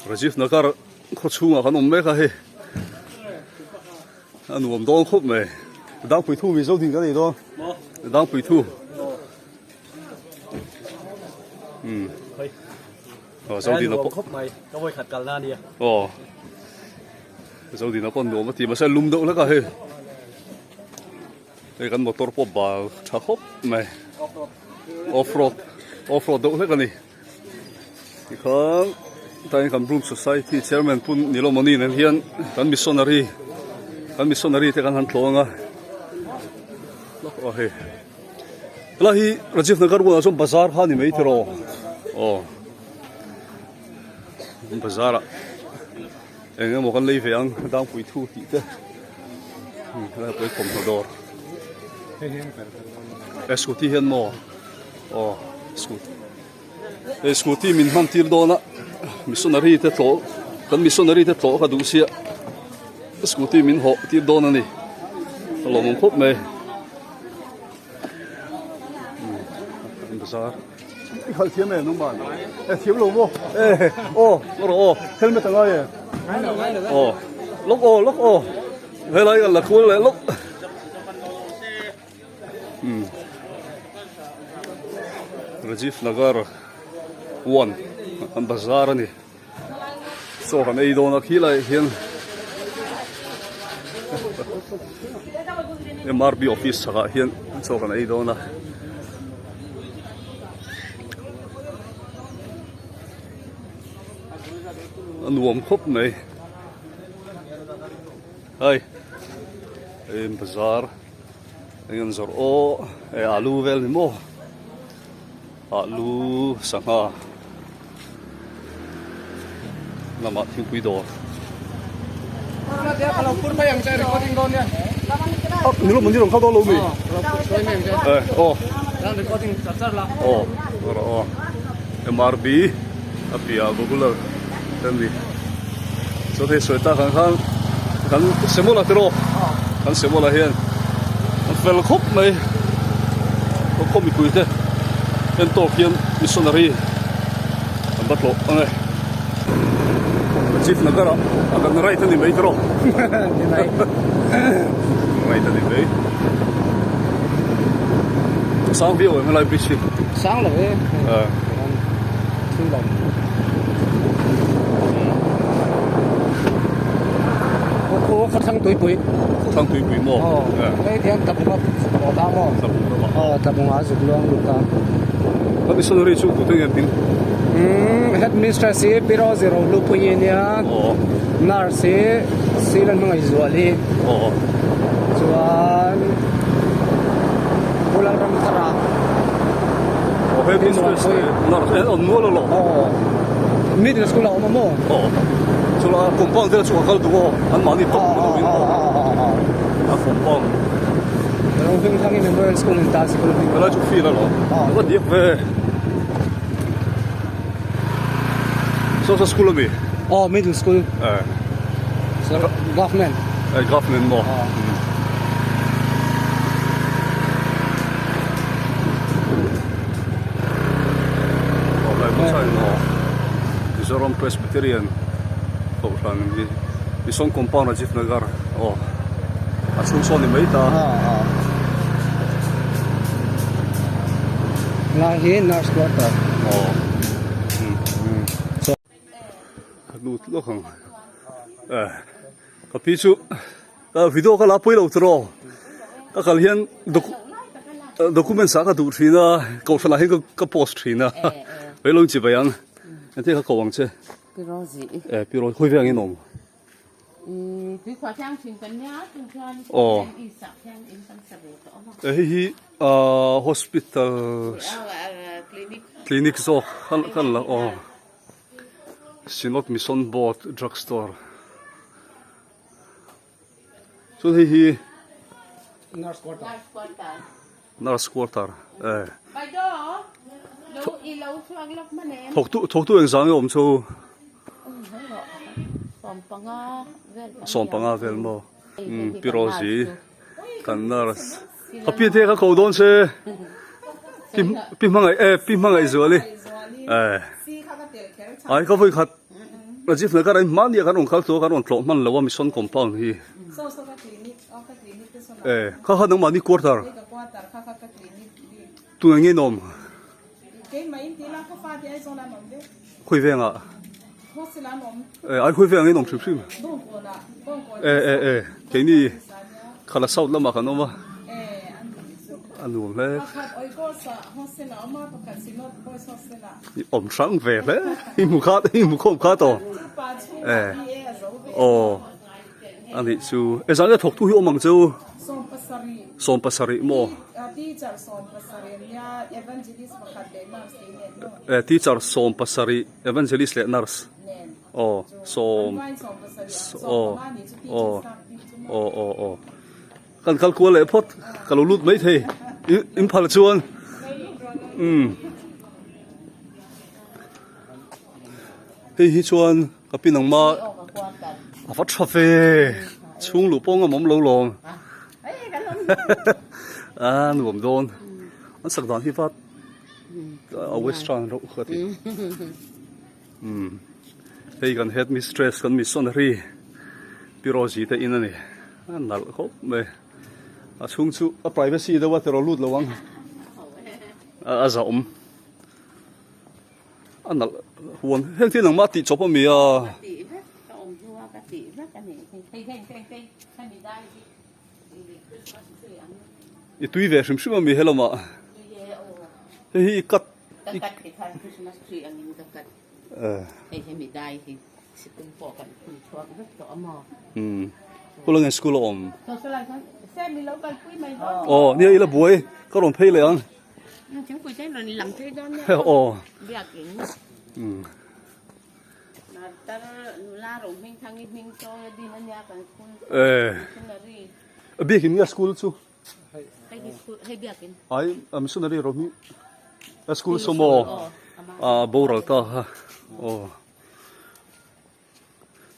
Rajiv Nagar khaw chhungah kan awm mek a hei a nuam dawn khawp mai dangpui thu mizo ding kan nei dawn dangpui thu um aw zodin a pawh khawp mai ka vawi khat kalna ania aw zodin a pawh nuam a ti mahse a lum deuh hlek a hei Hei kan motor pawh bal tha khawp mai off road off road deuh hlek a ni tikhan tlaiin kan Broom Society chairman Pu Nilomani nen hian kan missionary kan missionary te kan han tlawng a aw hei helai hi Rajiv Nagar bulah chuan bazar kha a ni mai tiraw aw bazar ah. Eng emaw kan lei ve ang dangpui thu tih te helai pawh hi thawmhnaw dawr he scooty hian maw aw scooty he scooty min hman tir dawn a missionary te tlawh kan missionary te tlawh ka duh sia scooty min hawh tir dawn a ni a lawmawm khawp mai. Bazar i khalh thiam em nangman e thiam lo maw e aw rawh aw helmet a ngai em aw lawk aw lawk aw helai kan la khual leh lawk um Rajiv Nagar 1 an bazar a ni. Chaw kan ei dawn a khilaiah hian MRB office chhakah hian chaw kan ei dawn a. A nuam khawp mai. Hei hei bazar eng an zawrh aw hei alu vel ni maw. Alu sangha lamah thingpui dawr. Nilo mandir ang kha dawn lo mi? Eh aw. Aw aw MRB a piah regular te ni. Chuan hei sawi tak ang khan kan Samuel-a te rawh kan Samuel-a hian an fel khawp mai khaw khaw mipui te en tawk hian missionary an va tlawh ang e Chief Nagar ah a kan right a ni mai te rawh right a ni mai sang viau em helai bridge hi sang lo e Khawthlang tuipui Khawthlang tuipui maw? Aw, hei hian Tlabunga aw ta maw? Tlabung ramah. Aw, Tlabunga zuk luang lut ta. Ka missionary chu tute nge ping? Umm, headmistress hi Pi Rosie Rohlupuii nia. Aw. Nurse hi Silan Hmangaihzuali. Aw. Chuan Pu Lalramthara. Aw headmistress nurse en awm nual alawm. Aw. Middle school a awm a maw? Aw. Chu la compound vel chu a kal duh aw. An mahni tawp ni lovin aw. A compound. Rohmingthangi Memorial School in ta sikul hming. Helai chu field alawm. Aw. A va diak ve. Saw saw school ami? Aw middle school. Eh. Government. Eh government maw? Aw. Mizoram Presbyterian Kohhran hi Mission Compound Rajiv Nagar aw a chhung sawn ni mai ta. Lai hi nurse quarter. Aw. Ka lut lawk ang. Eh ka pi chu ka video ka la pui lo tiraw ka kal hian documents ah ka duh thin a kohhran ah hian ka post thin a hei lo inchi bai ang engtin ka ko ang che eh pi Rosie khawi veng in awm aw eh hei hi ah hospital clinic zawk kan la aw. Synod Mission Board Drug Store chuan hei hi Nurse quarter Nurse quarter eh thawktu thawktu eng zang nge awm chu 15 vel maw umm pi Rosie kan nurse ka pi te ka ko dawn se pi pi hmangaih eh pi hmangaih zuali. Eh. Ai ka voi khat Rajiv Nagar in hmani a kan rawn kal tawh a kan rawn tlawh hman lo a mission compound hi. Eh kha kha nangmahni quarter. Tunah nge in awm? Khawi vengah? Eh ai khawi vengah in awm hrim hrim. Eh eh eh keini Khala South lamah kan awm a. A nuam hle. Awm hrang ve hle. I hmu kha i hmu khawm kha tawh. Eh aw a nih chu. E zan a thawktu hi awm ang che u. 70 maw? Eh teacher 70 evangelist leh nurse. Aw sawm aw aw aw aw aw. Kan kal kual leh phawt ka lo lut mai thei in phal chuan umm hei hi chuan ka pi nangma a va tha ve chhung luh pawh ngam awm lo lawm a nuam dawn an sak dan hi va a western reuh ka ti umm hei kan headmistress kan missionary pi Rosie te in a ni a nalh khawp mai a chhung chu a privacy deuh a ti rawh lut lo ang a zahawm. A nalh huan heng thil engmah tih chawp a mi a. I tui ve hrim hrim a mi helamah. Hei hi i cut. Umm Kulangin school a awm. Aw nia ila buai ka rawn phei leh ang. Thingpui te rawn lam phei dawn nia. Aw. Biakin. Umm. Tar nula ro hming thang i hming chawi a din ania kan school. Eh. Missionary. Biakin nge school chu? Hei hi school hei biakin. Ai a missionary ro hming a school saw maw? A boral ta kha. Aw.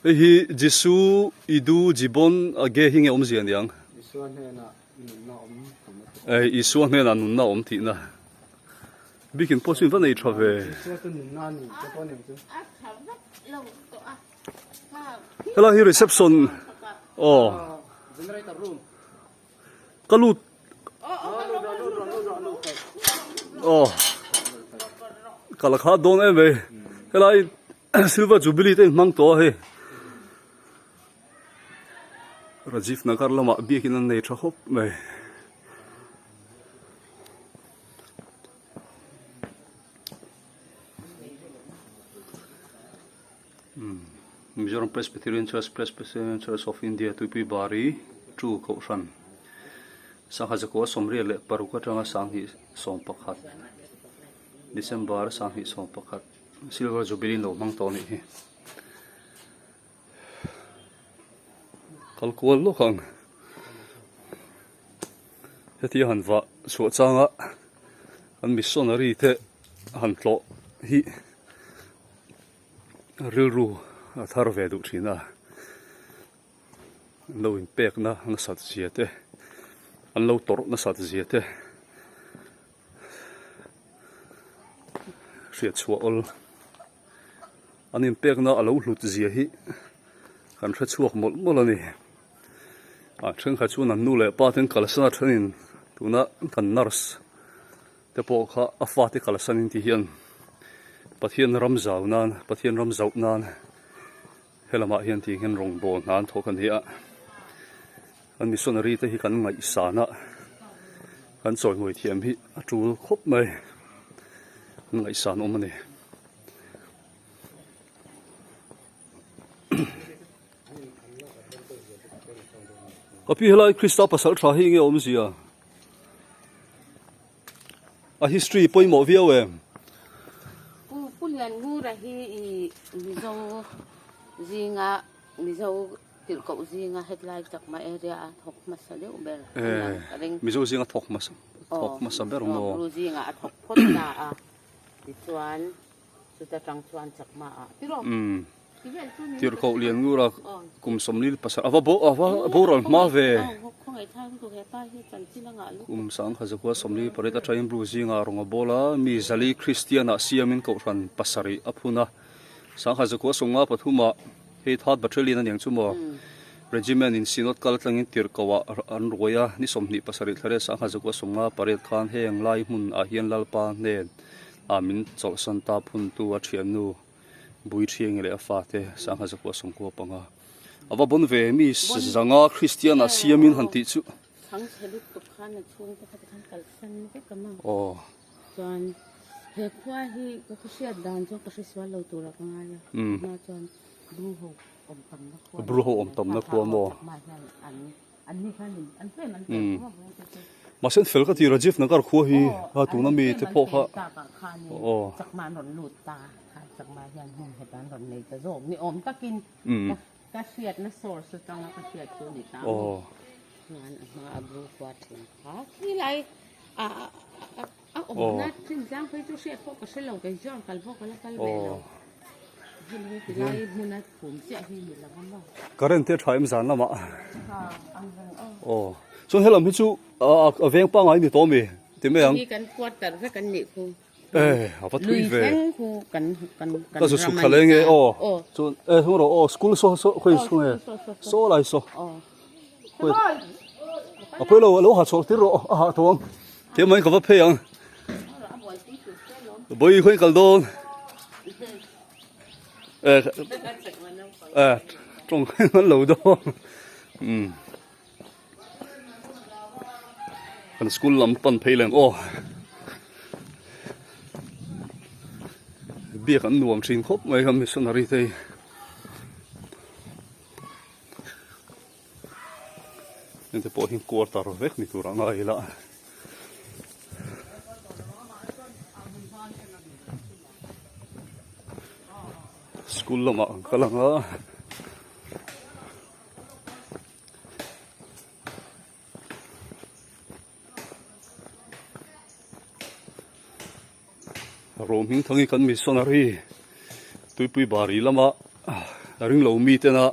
Hei hi Jisu Idu Jibon a ge hi nge awmzia aniang? Isua hnenah nunna awm Eh Isua hnenah nunna awm tihna. Bikin pawh chu in va nei tha ve. Isua chu nunna a ni te pawh aniang chu. A tha vek lo tawh a. Helai hi reception aw. Generator room. Ka lut aw ka la khat dawn em mai helai silver jubilee te in hmang tawh a hei Rajiv Nagar lamah biakin an nei tha khawp mai. Mizoram Presbyterian Church Presbyterian Church of India Tuipui Bari Tu Kohhran Sangha Zakua 36 atanga 2011 December 2011 Silver Jubilee lo hmang tawh a nih hi. Kal kual lawk ang. Hetia han vah chhuah changa an missionary te han tlawh hi rilru a thar ve duh thin a. An lo inpekna nasat zia te, an lo tawrh nasat zia te hriat chhuah awl. An inpekna a lo hlut zia hi kan hre chhuak mawlh mawlh a ni. A thenkhat chuan an nu leh pa ten kalsan a thenin tuna kan nurse te pawh kha a fate kalsan in ti hian Pathian ram zau nan Pathian ram zauh nan helamah hian tih hian rawngbawl hna an thawk a ni a. An missionary te hi kan ngaihsan a, kan chawimawi thiam hi a tul khawp mai. An ngaihsan awm a ni. Ka pi helai Krista pasal tha hi nge awmzia? A history pawimawh viau em? Pu Pu Lianngura hi i Mizo zinga Mizo tirhkoh zinga hetlai chakma area a thawk hmasa deuh ber a niang ka ring. Mizo zinga thawk hmasa thawk hmasa ber maw? Aw zinga a thawk phawt ta a. Tichuan chuta tang chuan chakma ah tiraw? Umm. Tirhkoh Lianngura kum 47 a va a va boral hma ve. Kum 1948 atangin Bru zingah rawn a bawl a, mi zali Kristian ah siamin kohhran pasarih a phun a. 1953 ah hei Third Battalion a niang chu maw Regiment in Synod kal tlangin tirhkoh ah an ruai a, ni 27 thla leh 1958 khan heng lai hmun ah hian Lalpa hnen ah min chawlhsan ta phuntu a thiannu Bui Thiangi leh a fate 1995. A va bawn ve mi zanga Kristian ah siamin han tih chu. Chhangchhe lutuk khan a chhungte kha tikhan kalsan vek a maw. Aw. Chuan he khua hi ka hriat dan chuan ka hresual lo tur ah ka ngai a. Hma chuan Bru ho awm tamna khua. Bru ho awm tamna khua maw. Chakma hian an an ni khan in an tlem an tlem khua Bru te chu. Mahse an fel ka ti Rajiv Nagar khua hi a tuna mi te pawh kha. Aw. Chakma an rawn lut ta khan Chakma hian hmun heta an rawn nei ta zawk ni awm takin. Ka hriatna source atanga ka hriat chu ni ta maw? Chuan a hma a bru khua thin kha khilai a a awmna chin tlang phei chu hriat pawh ka hre lo kei chuan kal pawh ka la kal ve lo. Hei he tilai hmuna phum chiah hi ni lo a maw? Current te a tha em zan lamah? Tha ang reng aw. Aw chuan helam hi chu a veng pangngai ni tawh mi ti mai ang. Hi kan quarter vek an nih khu. Eh, a va thui ve. Lui thleng khu kan kan kan Ka zu chhuk thla leng e aw. Chuan eh hung rawh aw school saw saw khawi chhung e. Saw lai saw. Khawi. A pawi lo a lo ha chhuak tir rawh a hah tawh ang. Ke mai ka va phei ang. Bawi khawi kal dawn. Eh eh tawng man lo dawn. Um. Kan school lam pan phei leng aw biak an nuam thin khawp mai kha missionary te hi heng te pawh hi quarter vek ni tur a ngai ila. School lamah an kal ang a. Rom hming thang hi kan missionary tuipui bari lama ringlo mi tena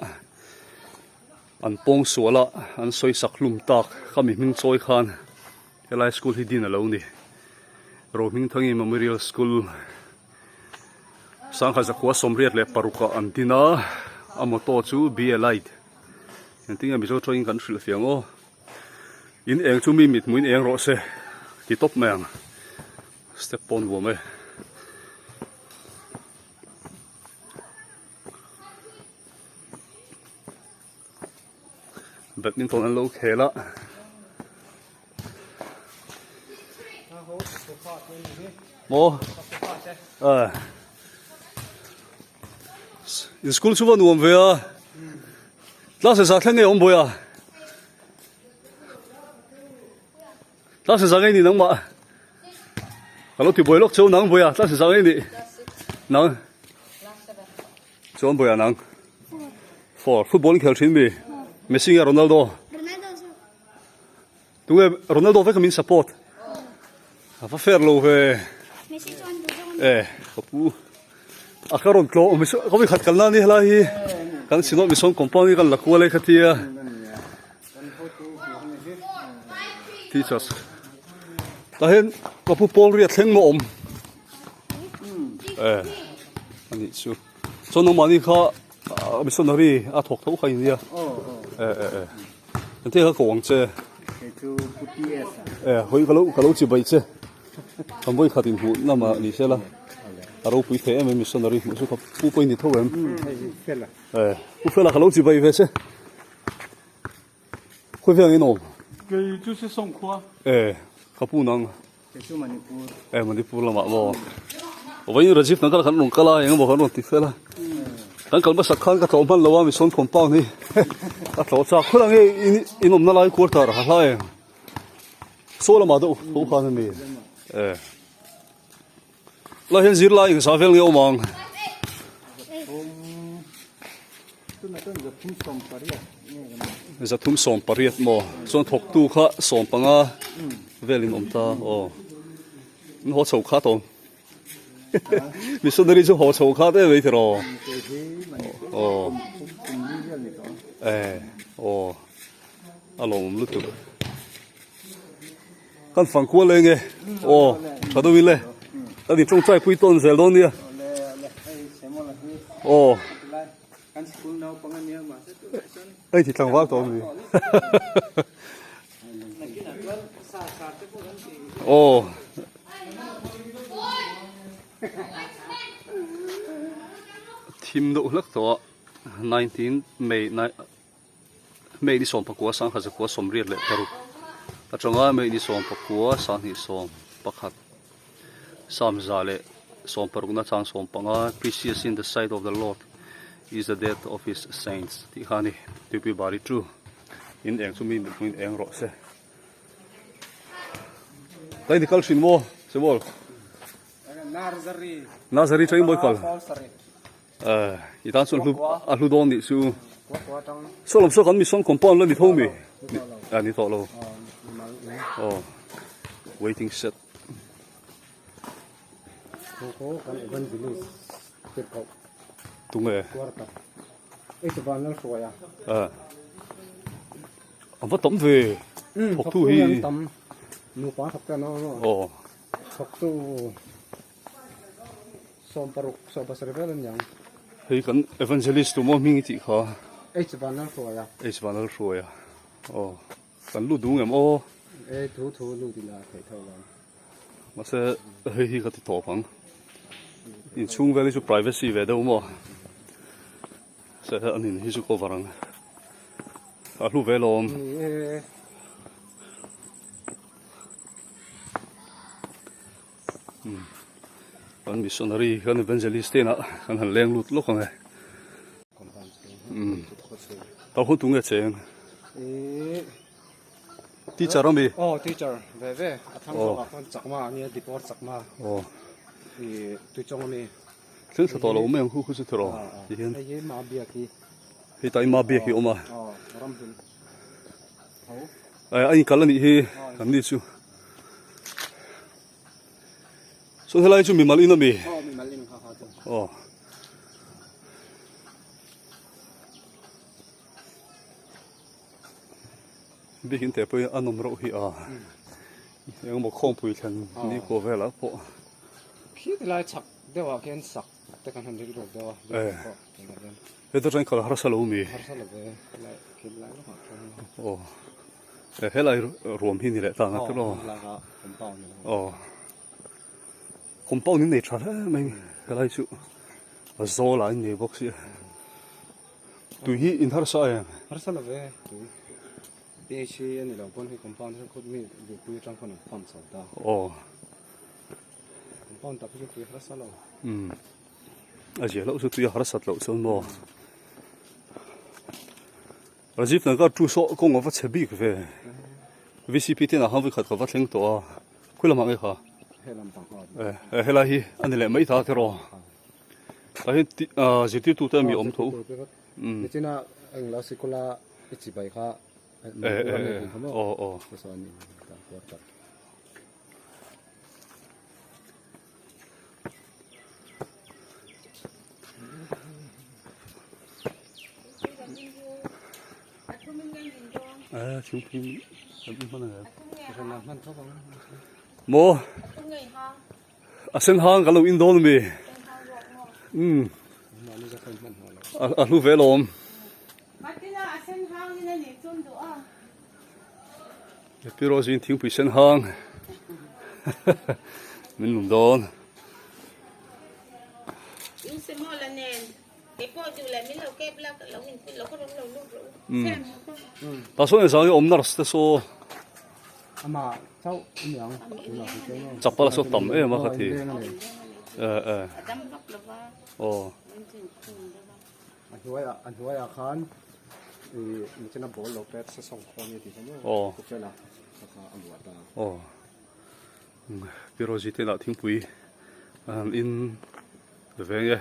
an pawng suala an sawi sak hlum tak kha mi hming chawi khan helai school hi din a lo ni Rom hming thang hi memorial school 1986 ah an din a a motto chu be a light. Engtin nge Mizo tawngin kan hrilh fiang aw. In eng chu mi mit hmuhin eng rawh se ti tawp mai ang. Step pawh nuam e. Badminton an lo khel a. Maw? Eh. In school chu va nuam ve a. Class za thleng nge awm bawi a. Class za nge ni nang mah. Ka lo ti buai lawk cheu nang bawi a. Class za nge ni. Nang. Chuan bawi a nang. Four. Football in khel thin mi. Messi nge Ronaldo. Ronaldo chu. Tunge Ronaldo vek min support. A va fair lo ve. Messi chuan duh zawng. Eh, ka pu. A ka rawn tlo mi ka mi khat kalna ni helai hi. Kan sinawh mi sawm compound hi kan la kual e khatia. Teachers. Tah hian ka pu pawl riat thleng maw awm. Eh, ani chu. Chuan nangmahni kha missionary a thawk tho kha in nia. Eh eh eh. Engtin ka ko ang che? Kei chu Pu TS a. Eh, hawi ka lo ka lo chi bai che. Kan vawi khat in hmuh lamah ni sela. A ropui thei em em missionary hmuh chu ka pu pawh i ni tho em? Hei hi Fela. Eh, Pu Fela ka lo chi bai ve che. Khawi veng in awm? Kei chu Sesawng khua. Eh, ka pu nang. Kei chu Manipur. Eh, Manipur lamah maw? Vawiin Rajiv Nagar kan rawn kal a, eng emaw kan rawn ti fel a. Kan kal hmasak khan ka tlawh hman lo a, Mission compound hi ka tlawh chak. Khawi lah nge in in awmna lai quarter ha hlai em? Saw lamah deuh tho khan a ni. Eh. Lai hian zirlai engzah vel nge awm ang? 380 maw? Chuan thawktu kha 15 velin awm ta aw. In haw chho kha tawng. Missionary chu haw chho kha te mai tiraw. Aw. Eh, aw. A lawmawm lutuk. Kan fang kual eng e. Aw, tha deuh in le. Kan intawngtai pui tawn zel dawn nia. Aw. Hei ti tlangval tawh ami. Aw. Thim deuh hlek tawh a 19 May May ni 19 1986 atanga May ni 19 1971 Psalm 116 chang 15 Precious in the sight of the Lord is the death of his saints tih kha a ni. Tuipui bari chu in eng chu mi mipui in eng rawh se. Ka in kal thin maw Samuel? Nazari. Nazari tangin mawi kal. Eh, i tan chuan a hlu dawn nih chu. Saw lam saw kan mission compound la ni tho mi. A ni tawh lo. Oh. Waiting shed. Tunge. Eh. A va tam ve. Thawktu hi. Nupa thawk te an awm a. Oh. Thawktu 16, 17 vel an niang. Hei kan evangelist tu maw hming i tih kha. H Vanlalhruaia. H Vanlalhruaia. Aw. Kan lut duh ngem aw. E thu thu lut ila theih tho lo. Mahse hei hi ka ti tawp ang. Inchhung vel hi chu privacy ve deuh maw. Se an in hi chu cover ang. A hlu ve lawm. Ni e. Kan missionary kan evangelist te inah kan han leng lut lawk ang e. Tau hun tunge cheng. Teacher ami. Oh teacher ve ve a thang zawk ah khan chakma ania deport chakma. Oh. I tuichawng ami. Thil tha tawh lo mai ang khu khu chu tiraw ti hian. Hei hi ma biak hi. Hei tai ma biak hi awm a. Oh ram hil. Tho. Eh a inkal anih hi an ni chu. Saw helai chu mimal in ami. Aw mimal in kha kha chu. Aw. Bikin te pawh a nawm reuh hi a. Engemaw khawmpui thlen ni kuah velah pawh. Khi ti lai chhak deuh ah khian sak te kan han rilru deuh a. Eh. Heta tang kal harsa lo mi. Harsa lo ve lai khi lai lawk ah khian. Aw. Helai ruam hi ni leh ta ang a tiraw? Aw compound in nei tha hle mai helai chu a zawl ah in nei bawk sia tui hi in harsa em? Harsa lo ve tui pH hi a ni lo pawn hei compound hi khawt mi duhpui atang khawn an pump chho ta. Aw compound tak hi chu tui harsa lo. Umm a zia loh chu tui a harsat loh chuan maw. Rajiv Nagar chu saw kawng a va chhe bik ve. VCP te inah khan vawikhat ka va thleng tawh a, khawi lamah nge kha? Eh helai hi a ni leh mai ta tiraw. Tah hian zirtirtu te mi awm tho. Nichina englo sikula i chibai kha Eh eh aw aw. Maw a sen hang kan lo in dawn ami umm a hlu ve lawm. Pi Rosie thingpui sen hang min lum dawn. Ta sawn engzang nge awm nurse te saw chapal a saw tam em a ka ti eh eh aw. A hnuaiah a hnuaiah khan ih nichina ball lo pet se sawng khaw ania tih kha maw Aw. ku fela kha kha a luah ta. Aw. Pi Rosie te lah thingpui an in veng e.